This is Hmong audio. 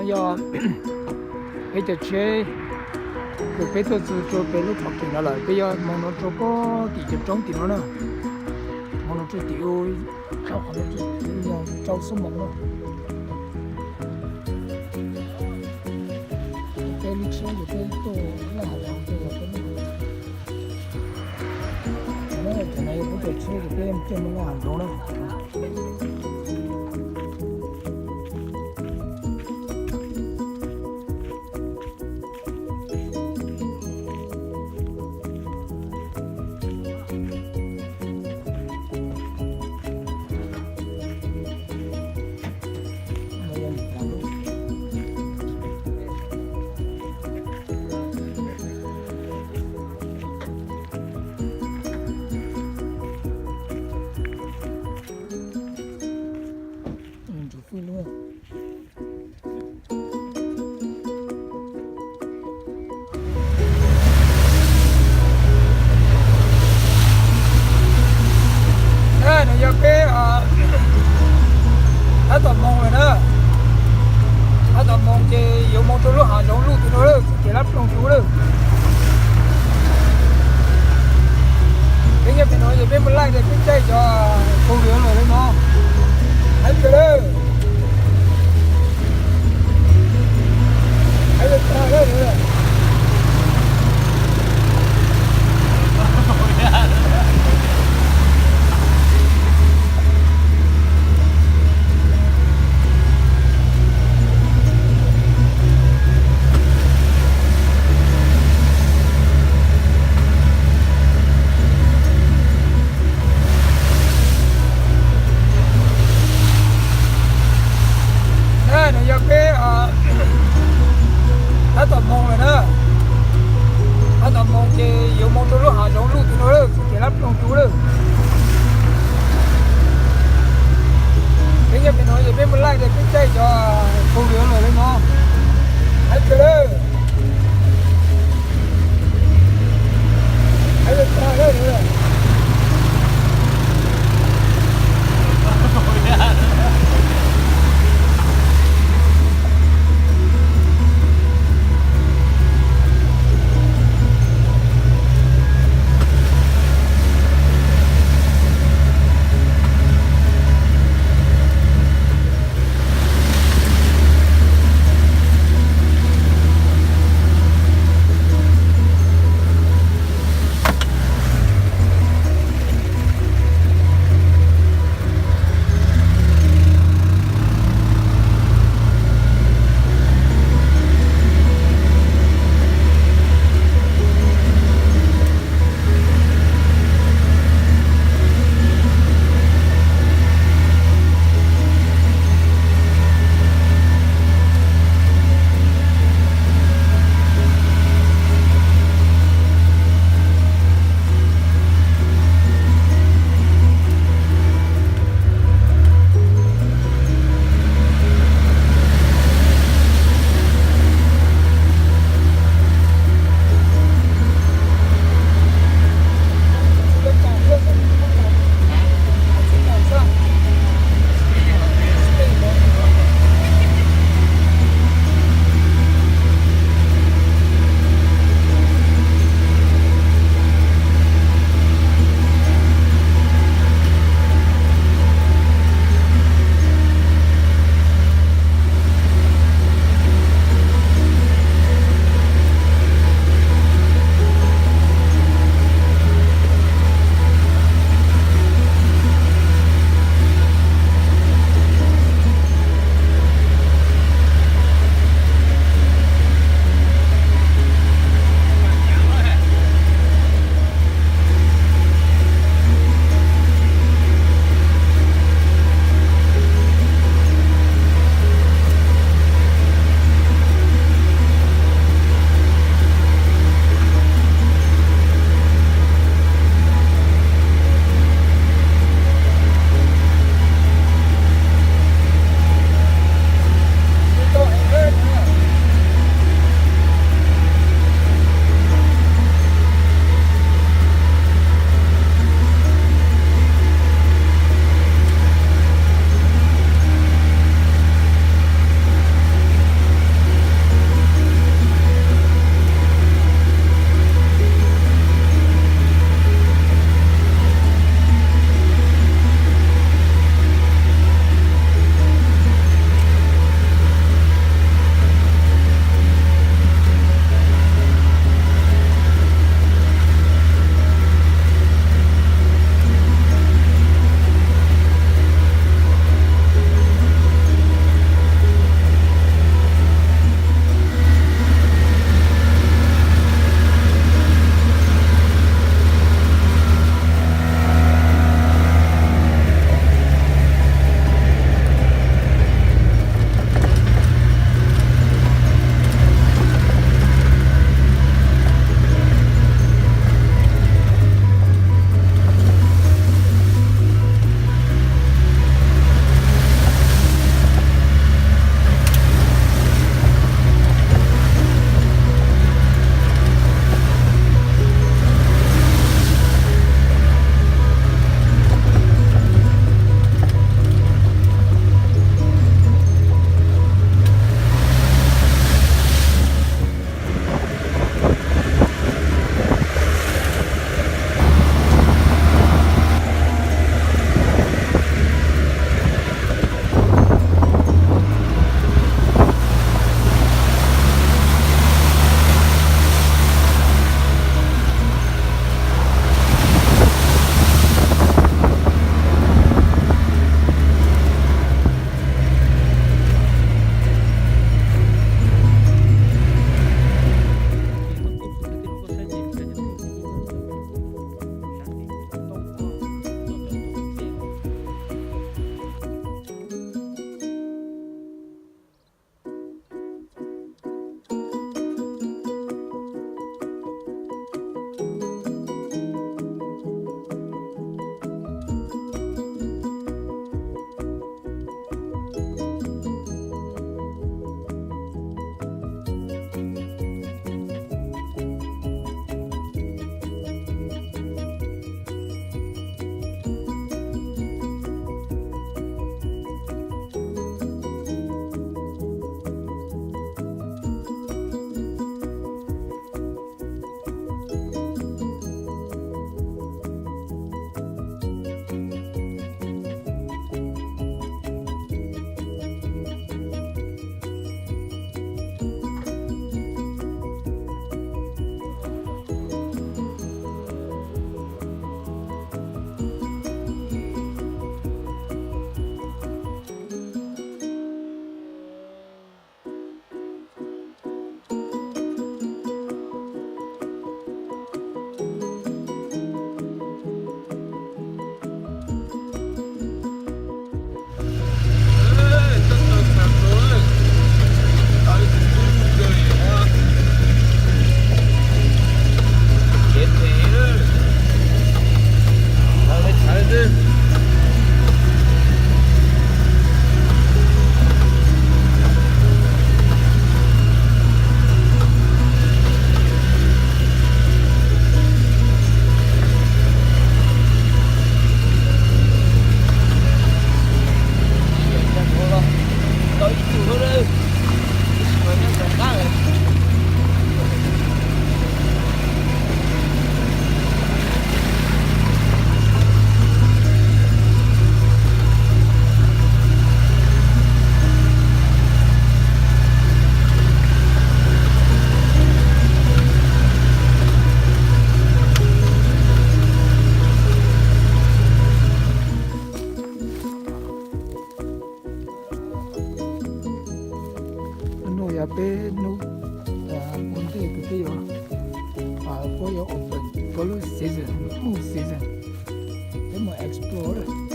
Yog peb cov tsheb, peb tuaj txog pem lub qhov kev no lawm, peb yuav mus no rau pem tim cov roob tim no na. Mus no rau tim ub, rau qhov no yog rau xuab moos na. Peb lub tsheb ces peb tuaj laj hav zoov tuaj los peb lub. Cov no yog peb cov tsheb ces peb coj mus laj hav zoov na. No yog peb tab tom mus lawm na. Tab tom mus ces yuav mus rau lub hav zoov lub tim no lawm, ces lab ploog rau lawm. Peb nyob pem no ces peb mus laij tias peb caij cov kaus liam lawm no. Hais tias lawm. No yog peb tab tom mus lawm na. Tab tom mus ces yuav mus rau lub hav zoov lub tim no lawm, ces lab ploog rau lawm. Peb nyob pem no ces peb mus laij tias peb caij cov kaus liam lawm no. Hais tias lawm. Hnub no yog peb hnub ua ntej, kuv twb yuav, puab yuav open, puab lub season, lub season, peb mus explore.